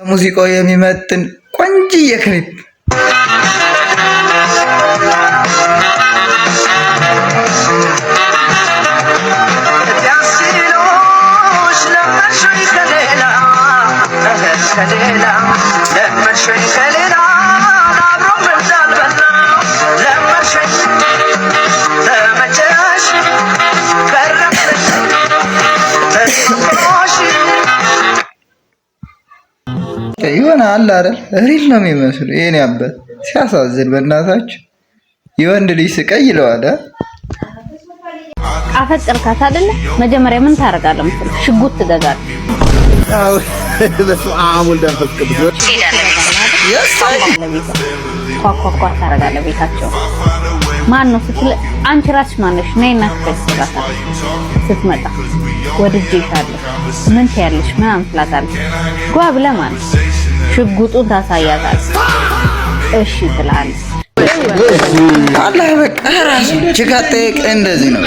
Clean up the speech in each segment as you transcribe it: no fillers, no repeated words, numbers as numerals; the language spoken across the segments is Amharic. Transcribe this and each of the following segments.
ሙዚቃው የሚመጥን ቆንጅዬ ክሊፕ። የሆነ አለ አይደል፣ real ነው የሚመስሉ። የኔ አባት ሲያሳዝን፣ በእናታችሁ የወንድ ልጅ ስቀይ ይለዋል። አፈቀርካት አይደለ? መጀመሪያ ምን ታደርጋለህ መሰለህ? ሽጉጥ ትገዛለህ። በስመ አብ ወልድ መንፈስ ቅዱስ። ትሄዳለህ፣ ኳኳኳ ታደርጋለህ። ቤታቸው ማን ነው ስትል፣ አንቺ ራስሽ ማነሽ? ነይና ክፈች ትላታለህ። ስትመጣ ወድጄሻለሁ ምን ትያለሽ ምናምን ትላታለህ። ጓ ብለህ ማለት ሽጉጡን ታሳያታለህ። እሺ ትላለህ። አላህ በቃ ራሱ chick አጠያየቅ እንደዚህ ነው።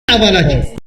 አባላችን።